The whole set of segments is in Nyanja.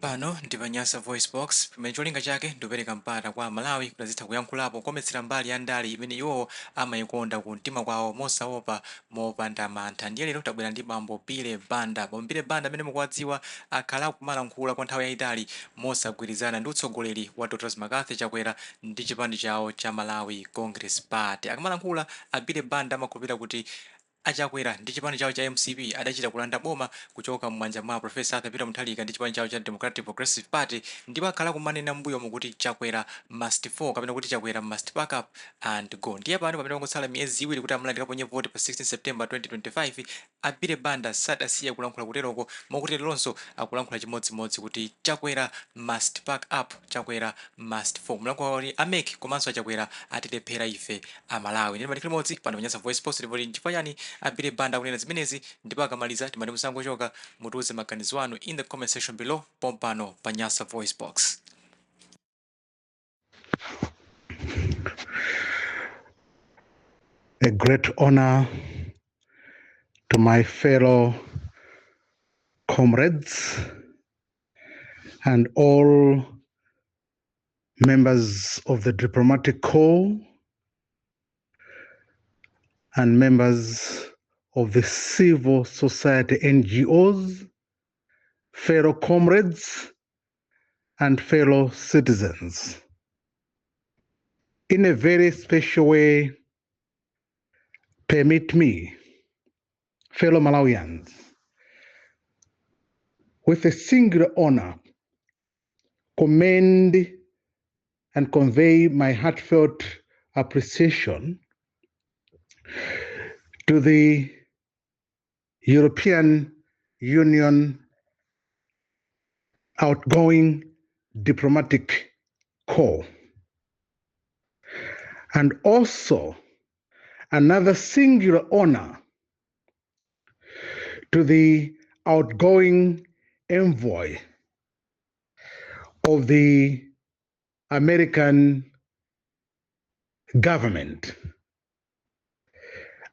Pano ndi pa Nyasa VoiceBox, pamene cholinga chake ndikupereka mpata kwa Amalawi kuti azitha kuyankhulapo kukometsera mbali ya ndale imene iwowo amayikonda ku mtima kwawo mosaopa, mopanda mantha. Ndiye lero tabwera ndi bambo Billy Banda. Bambo Billy Banda amene mukuwadziwa akhala akumalankhula kwa nthawi yayitali mosagwirizana ndi utsogoleri wa Dr McCarthy Chakwera ndi chipani chawo cha Malawi Congress Party. Akamalankhula, a Billy Banda amakhulupirira kuti a Chakwera ndi chipani chawo cha mcp adachita kulanda boma kuchoka mmanja mwa Prof. Arthur Peter Mutharika ndi chipani chawo cha Democratic Progressive Party ndipo akhala akumanena mmbuyomu kuti Chakwera must fall kapena kuti Chakwera must pack up and go. Ndiye pano pamene kwangotsala miyezi iwiri kuti Amalawi tikaponye voti pa 16 September 2025, a Billy Banda sadasiye kulankhula kuteroko mokuti leronso akulankhula chimodzimodzi kuti Chakwera must pack up, Chakwera must fall. Mulankhula kuti a mec komanso a Chakwera atilephera ife a Malawi. Ndiye timati limodzi pano pa Nyasa VoiceBox ndipo nchifukwa chani a Billy Banda akunena zimenezi ndipo akamaliza timati musangochoka mutiuze maganizo anu in the comment section below pompano pa Nyasa VoiceBox. A great honor to my fellow comrades and all members of the diplomatic corps and members of the civil society NGOs, fellow comrades, and fellow citizens. In a very special way, permit me, fellow Malawians, with a singular honor, commend and convey my heartfelt appreciation to the European Union outgoing diplomatic corps, and also another singular honor to the outgoing envoy of the American government.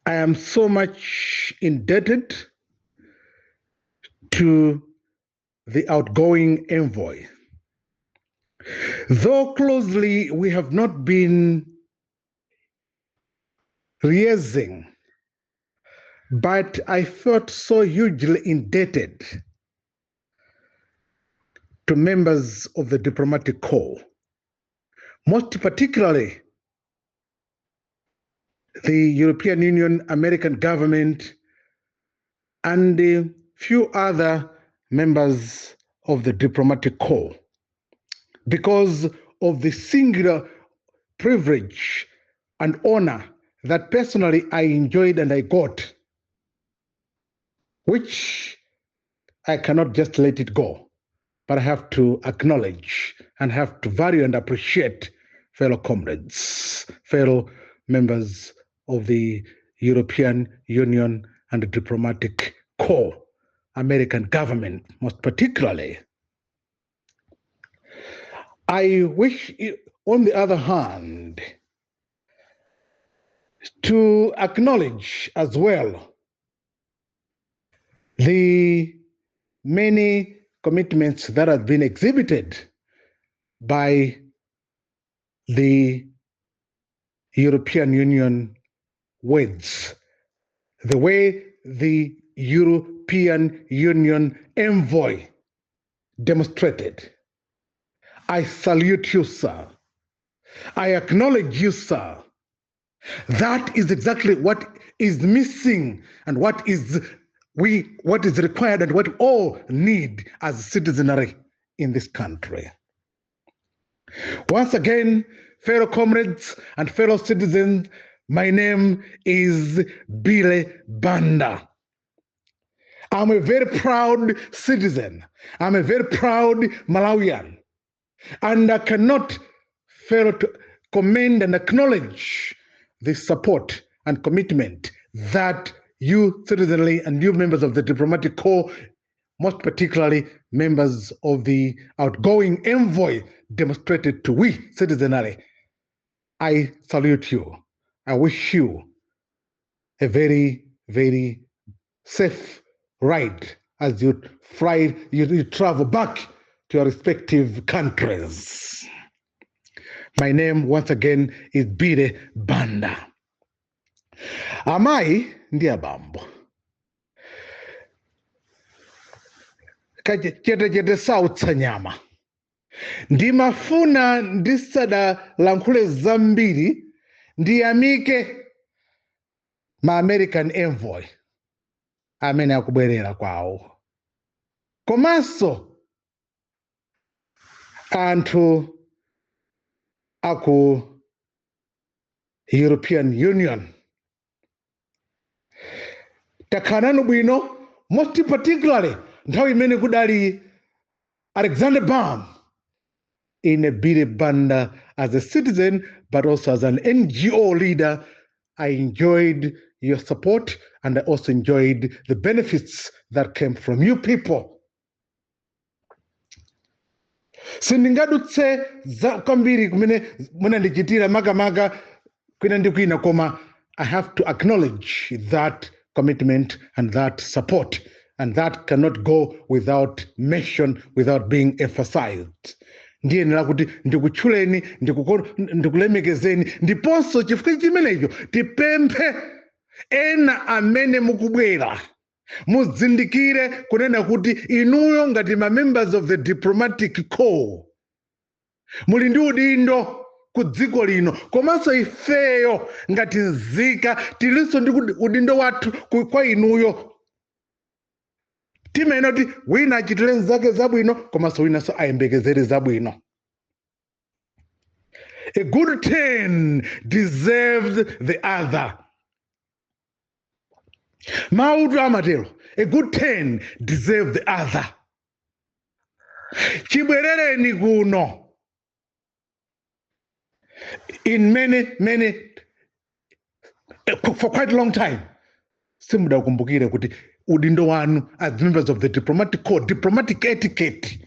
I am so much indebted to the outgoing envoy. Though closely we have not been liaising, but I felt so hugely indebted to members of the diplomatic corps, most particularly the European Union, American government, and a few other members of the diplomatic corps, because of the singular privilege and honor that personally I enjoyed and I got, which I cannot just let it go, but I have to acknowledge and have to value and appreciate fellow comrades, fellow members of the European Union and the diplomatic corps, American government most particularly. I wish, on the other hand, to acknowledge as well the many commitments that have been exhibited by the European Union words, the way the European Union envoy demonstrated. I salute you, sir. I acknowledge you, sir. That is exactly what is missing and what is required and what we all need as citizenry in this country. Once again, fellow comrades and fellow citizens, my name is Billy Banda. I'm a very proud citizen. I'm a very proud Malawian. And I cannot fail to commend and acknowledge the support and commitment that you citizenry and you members of the diplomatic corps, most particularly members of the outgoing envoy, demonstrated to we citizenry. I salute you. I wish you a very, very safe ride as you fly, you travel back to your respective countries. My name once again is Billy Banda. Amayi ndi abambo, chete chete sautsa nyama. Ndimafuna ndisadalankhule zambiri, ndiyamike ma American envoy amene akubwerera kwawo, komanso anthu aku European Union. Takhala nanu bwino, most particularly nthawi imene kudali Alexander Bam. Ine Billy Banda, as a citizen but also as an NGO leader, I enjoyed your support and I also enjoyed the benefits that came from you people. Sindingadutse za kwambiri kumene munandichitira, makamaka kwina ndi kwina, koma I have to acknowledge that commitment and that support, and that cannot go without mention, without being emphasized. Ndiyenera kuti ndikutchuleni, ndikulemekezeni, ndiponso chifukwa chimenecho tipemphe ena amene mukubwera muzindikire kunena kuti inuyo ngati ma members of the diplomatic corps muli ndi udindo ku dziko lino, komanso ifeyo ngati nzika tilinso ndi udindo wathu kwa inuyo. Timayenera kuti wina achitire nzake zabwino, komanso winanso ayembekezere zabwino. A good turn deserves the other. Mautu amatero, a good turn deserves the other. Chibwerereni kuno in many many, for quite a long time simudakumbukire kuti udindo wanu as members of the diplomatic corps, diplomatic etiquette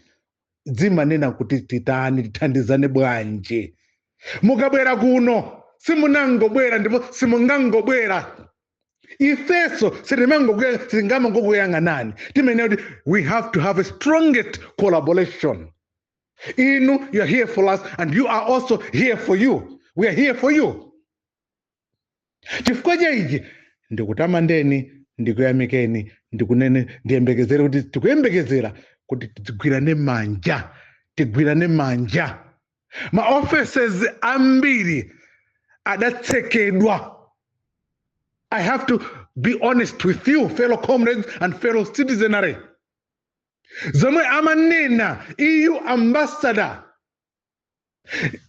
zimanena kuti titani, tithandizane bwanji. Mukabwera kuno simunangobwera, ndipo simungangobwera. Ifeso sitingamangokuyang'anani. Timayenera kuti we have to have a strongest collaboration. Inu, you are here for us and you are also here for you. We are here for you. Chifukwa cha ichi ndikutamandeni, ndikuyamikeni, ndikunene, ndiyembekezere kuti tikuyembekezera kuti tigwirane manja, tigwirane manja. Ma offices ambiri adatsekedwa. I have to be honest with you, fellow comrades and fellow citizenry. Zomwe amanena EU ambassador,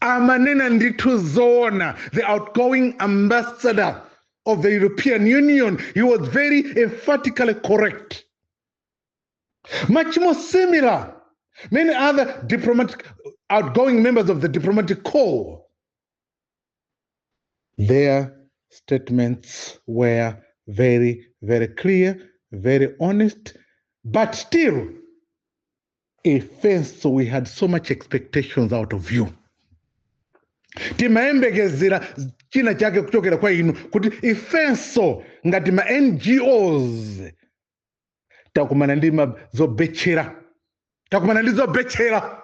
amanena ndithu zoona. The outgoing ambassador of the European Union, he was very emphatically correct. Much more similar, many other diplomatic outgoing members of the diplomatic corps, their statements were very, very clear, very honest, but still, ifenso we had so much expectations out of you. Timayembekezera china chake kuchokera kwa inu, kuti ifenso ngati ma NGOs takumana ndi zobetchera, takumana ndi zobetchera.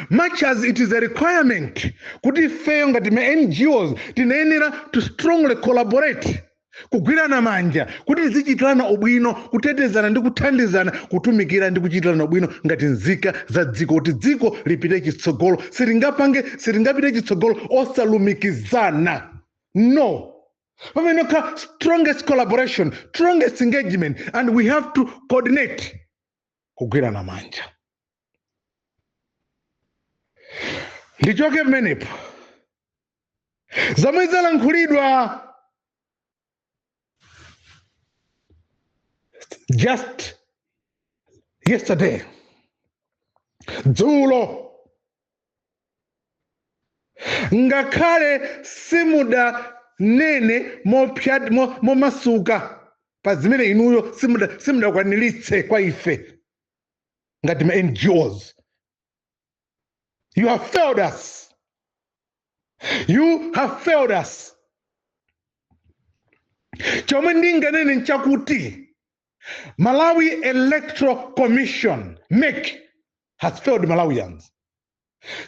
Much as it is a requirement kuti ifeyo ngati ma NGOs tinayenera to strongly collaborate, kugwirana manja kuti tizichitirana ubwino, kutetezana ndi kuthandizana, kutumikira ndi kuchitirana ubwino ngati nzika za dziko, kuti dziko lipite chitsogolo. Silingapange, silingapite chitsogolo osalumikizana, no. Pamene kha strongest collaboration, strongest engagement, and we have to coordinate, kugwirana manja. Ndichoke pamenepo. Zomwe zalankhulidwa just yesterday, dzulo, ngakhale simudanene momasuka pa zimene inuyo simudakwaniritse kwa ife ngati ma NGOs. You have failed us. You have failed us. Chomwe ndinganene nchakuti Malawi Electoral Commission, MEC, has failed Malawians.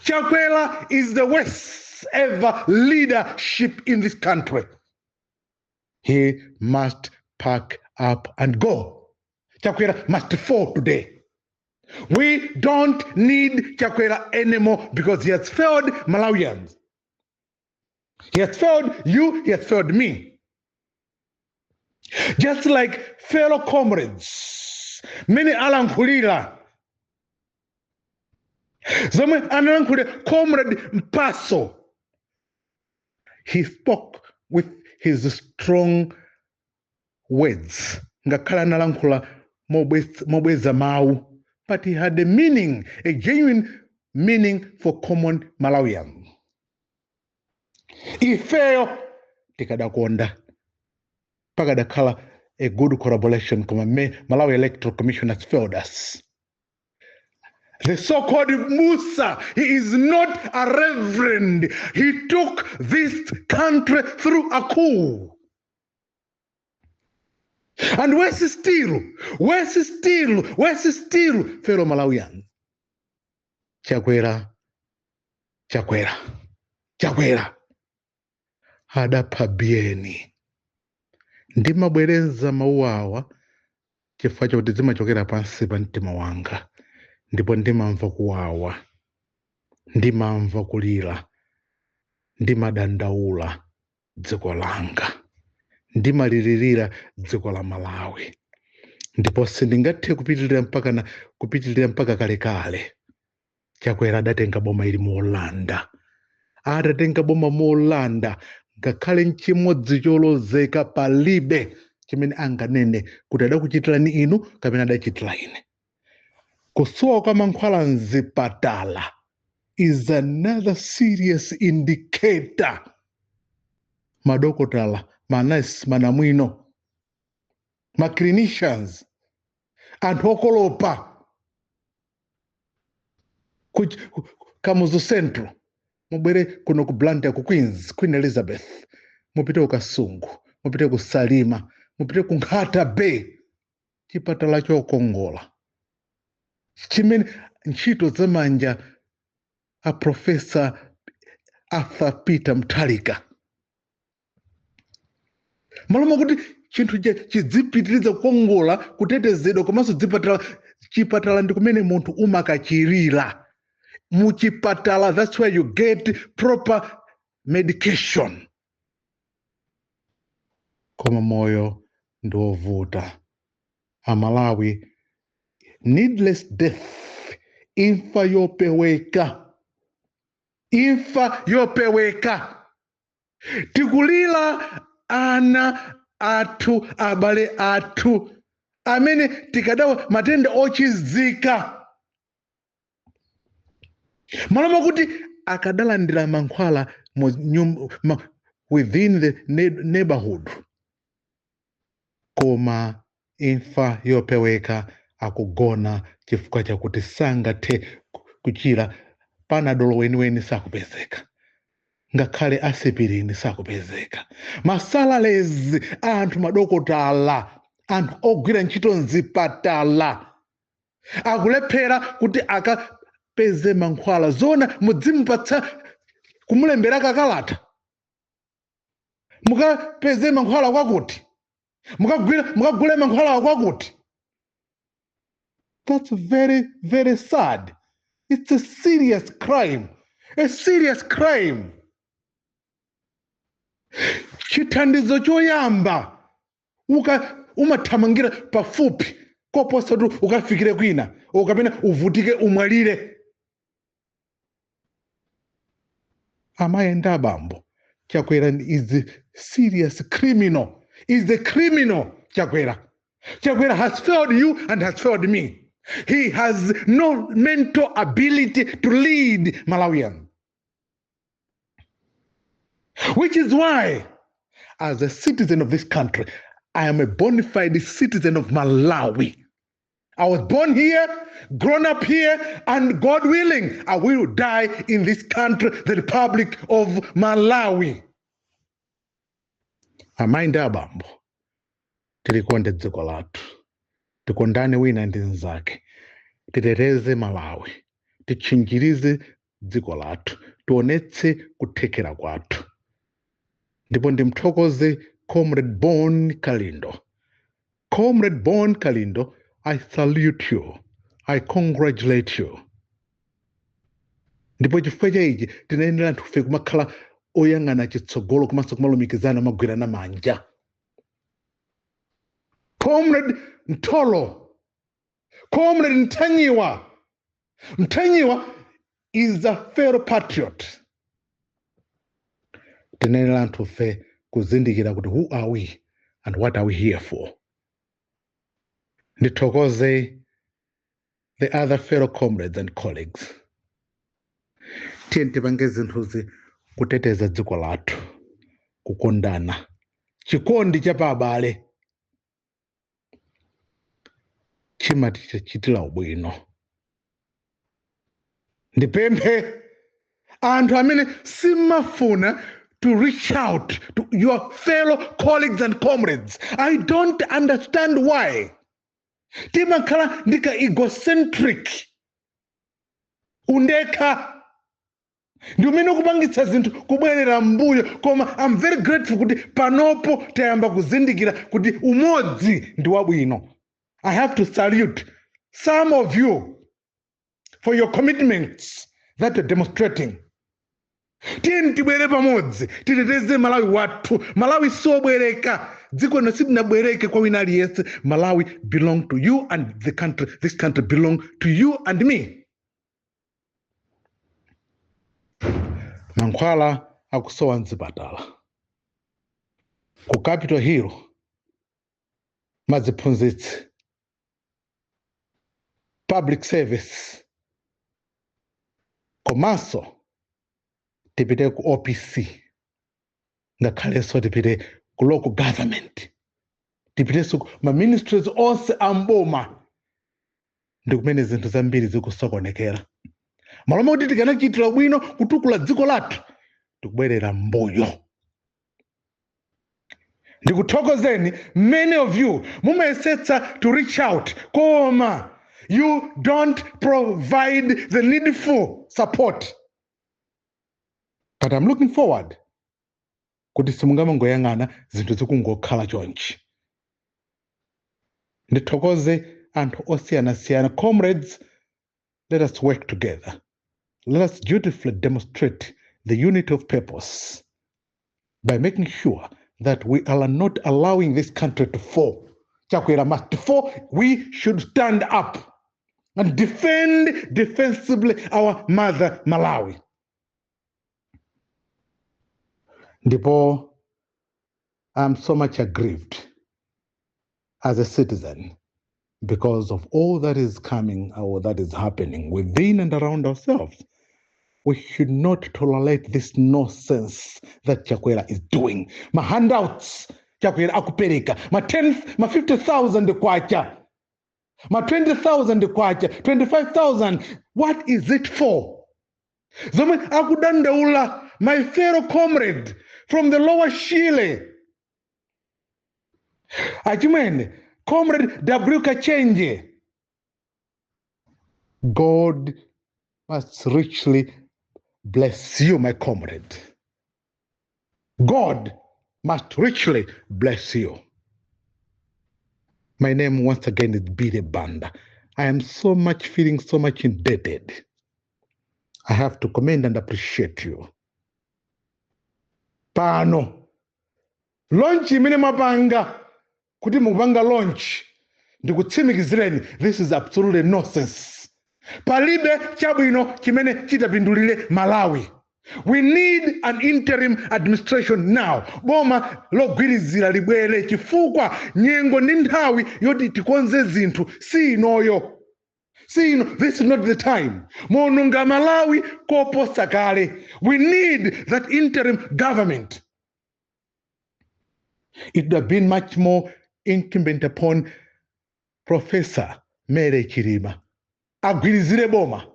Chakwera is the worst ever leadership in this country. He must pack up and go. Chakwera must fall today. We don't need Chakwera anymore because he has failed Malawians. He has failed you, he has failed me. Just like fellow comrades, many alankhulira zomwe analankhulira Comrade Mpaso. He spoke with his strong words, ngakhale analankhula mobweza mawu, but he had a meaning, a genuine meaning for common Malawian. Ifeyo tikadakonda pakadakhala a good collaboration, koma Malawi Electoral Commission has failed us. The so-called Musa, he is not a reverend. He took this country through a coup. And worse still, worse still, fellow Malawian, Chakwera, Chakwera, Chakwera adapha Biyeni. Ndimabwereza mawu awa chifukwa chakuti zimachokera pansi pa mtima wanga, ndipo ndimamva kuwawa, ndimamva kulira, ndimadandaula dziko langa, ndimalilirira dziko la Malawi, ndipo sindingathe kupitirira mpaka na kupitirira mpaka kalekale. Chakwera adatenga boma ili molanda. Atatenga boma molanda, ngakhale nchimodzi cholozeka palibe chimene anganene kuti adakuchitirani inu kapena adachitira ine. Kusowa kwa mankhwala mzipatala is another serious indicator. Madokotala, manesi, manamwino, maclinicians, anthu okolopa Kamuzu Central, mubwere kuno ku Blantyre, ku Queens, Queen Elizabeth, mupite ku Kasungu, mupite ku Salima, mupite ku Nkhata Bay, chipatala chokongola chimene ntchito zamanja a Professor Arthur Peter Mutharika. Malo kuti chinthu chidzipitiriza kukongola, kutetezedwa, komanso dzipatala, chipatala ndi kumene munthu umakachirira. Muchipatala, that's where you get proper medication. Koma moyo ndi wovuta, Amalawi. Needless death, imfa yopeweka, imfa yopeweka. Tikulira ana athu, abale athu amene tikadawa matenda ochizika, malo mokuti akadalandira mankhwala within the neighborhood, koma imfa yopeweka, akugona chifukwa chakuti sangathe kuchira. Panadolo weniweni sakupezeka, ngakhale aspirin sakupezeka. Masalaries anthu, madokotala, anthu ogwira ntchito mzipatala akulephera kuti akapeze mankhwala. Zona mudzimupatsa, kumulembera kakalata, mukapeze mankhwala kwakuti, mukagule mankhwala kwakuti. That's very, very sad. It's a serious crime, a serious crime. Chithandizo choyamba umathamangira pafupi koposa kuti ukafikire kwina ukapena uvutike, umwalire. Amayi ndi abambo, Chakwera is a serious criminal, is a criminal. Chakwera, Chakwera has failed you and has failed me. He has no mental ability to lead Malawian, which is why, as a citizen of this country, I am a bona fide citizen of Malawi. I was born here, grown up here, and God willing, I will die in this country, the Republic of Malawi. Amayi ndi abambo, tilikonde dziko lathu, tikondane wina ndi mnzake, titeteze Malawi. Tichinjirize dziko lathu, tionetse kuthekera kwathu. Ndipo ndimthokoze Comrade Bon Kalindo. Comrade Bon Kalindo, I salute you, I congratulate you. Ndipo chifukwa cha ichi tinayenera anthufe kumakhala oyang'ana chitsogolo komanso kumalumikizana, magwirana manja. Comrade Ntolo, Comrade Mtanyiwa. Mtanyiwa is a fellow patriot. Tinayenera anthufe kuzindikira kuti who are we and what are we here for. Ndithokoze the other fellow comrades and colleagues. Tiye tipange zinthuzi kuteteza dziko lathu, kukondana, chikondi cha pa abale chimatichitira ubwino. Ndipemphe anthu amene simafuna to reach out to your fellow colleagues and comrades. I don't understand why. Timakhala ndika egocentric, undekha ndi umene ukupangitsa zinthu kubwerera mbuyo. Koma I'm very grateful kuti panopo tayamba kuzindikira kuti umodzi ndi wabwino. I have to salute some of you for your commitments that you're demonstrating. Tiyeni tibwere pamodzi, titeteze Malawi wathu. Malawi siobwereka. Dziko lino sitinabwereke kwa wina aliyense. Malawi belong to you and the country. This country belong to you and me. Mankhwala akusowa mzipatala ku Capitol Hill, maziphunzitsi, public service, komanso tipite ku OPC, ngakhalenso tipite ku local government, tipitenso ku ma ministries onse amboma, ndi kumene zinthu zambiri zikusokonekera. Malo moti tikanachitira bwino kutukula dziko lathu, tikubwerera mbuyo. Ndikuthokozeni, many of you mumayesetsa to reach out, koma you don't provide the needful support. But I'm looking forward kuti simungamangoyang'ana zinthu zikungokhala chonchi. Ndithokoze anthu osiyanasiyana. Comrades, let us work together. Let us dutifully demonstrate the unity of purpose by making sure that we are not allowing this country to fall. Chakwera must fall. We should stand up and defend defensively our mother Malawi. Ndipo I'm so much aggrieved as a citizen because of all that is coming or that is happening within and around ourselves. We should not tolerate this nonsense that Chakwera is doing. Ma handouts Chakwera akupereka, ma 10, ma 50,000 kwacha, ma 20,000 kwacha, 25,000. What is it for? Zomwe akudandaula my fellow comrade from the Lower Shire, achimwene Comrade W Kachenje, God must richly bless you, my comrade. God must richly bless you. My name once again is Billy Banda. I am so much feeling so much indebted. I have to commend and appreciate you. Pano launch imene mwapanga kuti mukupanga launch, ndikutsimikizireni, this is absolutely nonsense. Palibe chabwino chimene chitapindulire Malawi. We need an interim administration now. Boma logwirizira libwere, chifukwa nyengo ndi nthawi yoti tikonze zinthu si inoyo, si ino. This is not the time. Muononga Malawi koposa kale. We need that interim government. It would have been much more incumbent upon Professor Mary Chilima agwirizire boma,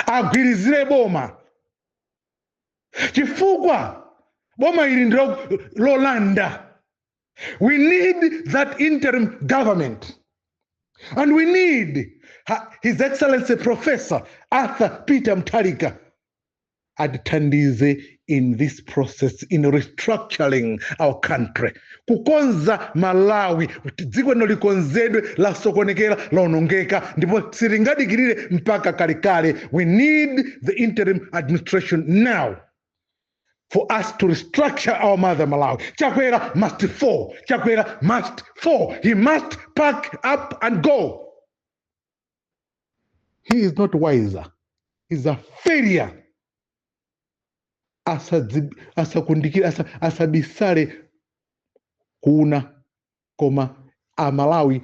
agwirizire boma, chifukwa boma ili ndilo lolanda. We need that interim government and we need His Excellency Professor Arthur Peter Mutharika atithandize in this process, in restructuring our country, kukonza Malawi, kuti dziko lino likonzedwe. Lasokonekera, laonongeka, ndipo silingadikirire mpaka kalekale. We need the interim administration now for us to restructure our mother Malawi. Chakwera must fall. Chakwera must fall. He must pack up and go. He is not wiser. He's a failure. Asakundikire, asabisale kuna, koma Amalawi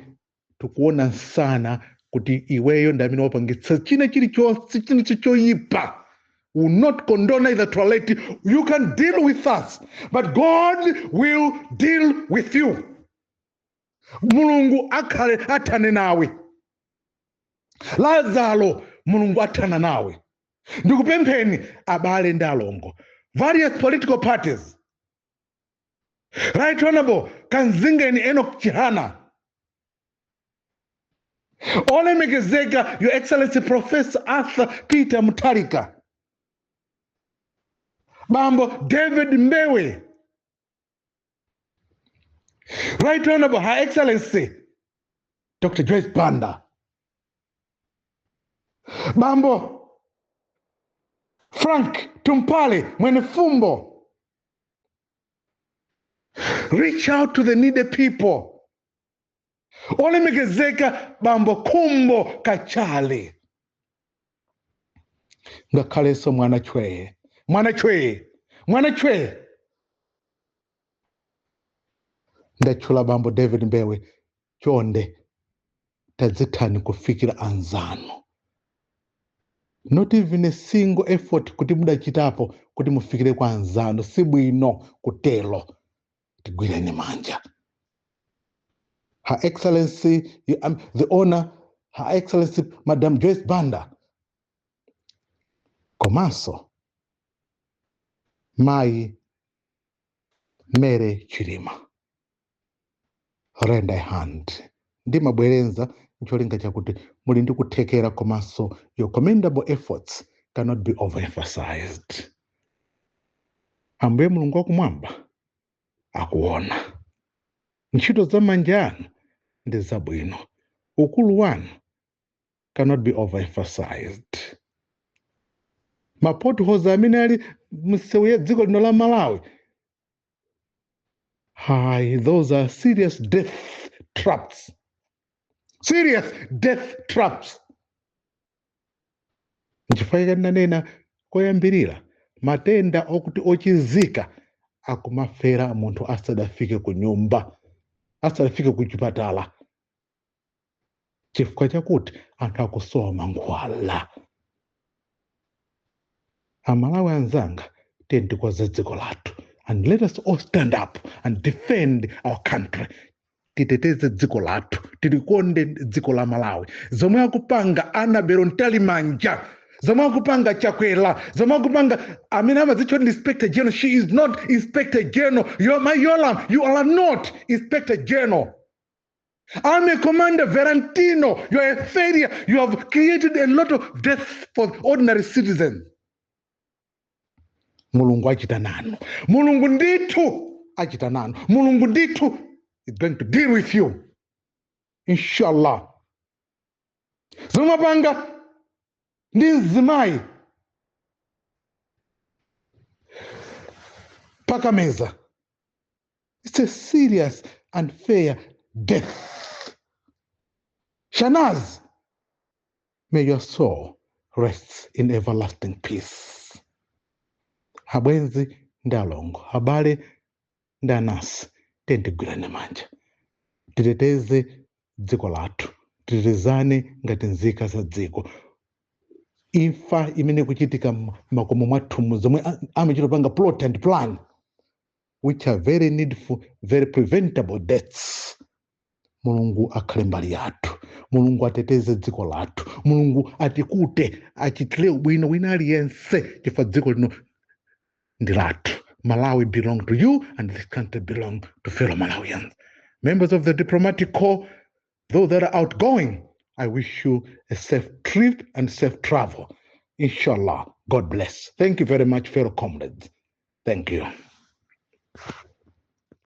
tikuona nsana kuti iweyo ndi amene wapangitsa china chilichonse, china choyipa. Will not condone either tolerate. You can deal with us, but God will deal with you. Mulungu akhale athane nawe. Lazaro, Mulungu athana nawe. Ndikupempheni abale ndi alongo, various political parties, Right Honorable Kanzingeni Enoch Chihana, olemekezeka Your Excellency Professor Arthur Peter Mutharika, Bambo David Mbewe, Right Honorable Her Excellency Dr Joyce Banda, Bambo Frank Tumpale Mwenefumbo, reach out to the needy people. Olemekezeka Bambo Khumbo Kachali, ngakhalenso mwana chweye, mwana chweye, mwana chweye. Ndatchula Bambo David Mbewe. Chonde tadzithani kufikira anzanu. Not even a single effort kuti mudachitapo kuti mufikire kwa anzanu. Sibwino kutelo. Tigwireni manja. Her Excellency, the owner, Her Excellency Madam Joyce Banda, komanso Mayi Mary Chilima, lend a hand. Ndimabwerenza ncholinga chakuti muli ndi kuthekera, komanso your commendable efforts cannot be overemphasized. Ambuye Mulungu wakumwamba akuona ntchito za manja anu ndi zabwino. Ukulu wanu cannot be overemphasized. Ma potholes amene ali msewu ya dziko lino la Malawi, hi, those are serious death traps, serious death traps. Nchifukwa chake ndinanena koyambirira, matenda okuti ochizika akumafera munthu asadafike ku nyumba, asadafike ku chipatala, chifukwa chakuti anthu akusowa mankhwala. Amalawi anzanga, tiye tikonze dziko lathu and let us all stand up and defend our country. Titeteze dziko lathu, tilikonde dziko la Malawi. Zomwe akupanga Annabel Mtalimanja, zomwe akupanga Chakwera, zomwe akupanga amene amadzitcha kuti Inspector General, she is not Inspector General. You are my Yolam, you are not Inspector General. Army Commander Valentino, you are a failure. You have created a lot of death for ordinary citizens. Mulungu achita nanu. Mulungu ndithu achita nanu. Mulungu ndithu is going to deal with you. Inshallah. Zomapanga ndi mzimayi pakameza. It's a serious and fair death. Shanaz, may your soul rest in everlasting peace. Abwenzi ndi alongo, abale ndi anansi, tigwirane manja, titeteze dziko lathu, titetezane ngati nzika za dziko. Imfa imene kuchitika makomo mwathumu, zomwe amachita panga plot and plan, which are very needful, very preventable deaths. Mulungu akhale mbali yathu. Mulungu ateteze dziko lathu. Mulungu atikute, achitire ubwino wina aliyense, chifukwa dziko lino ndi lathu. Malawi belong to you and this country belong to fellow Malawians. Members of the diplomatic corps, those that are outgoing, I wish you a safe trip and safe travel. Inshallah. God bless. Thank you very much, fellow comrades. Thank you.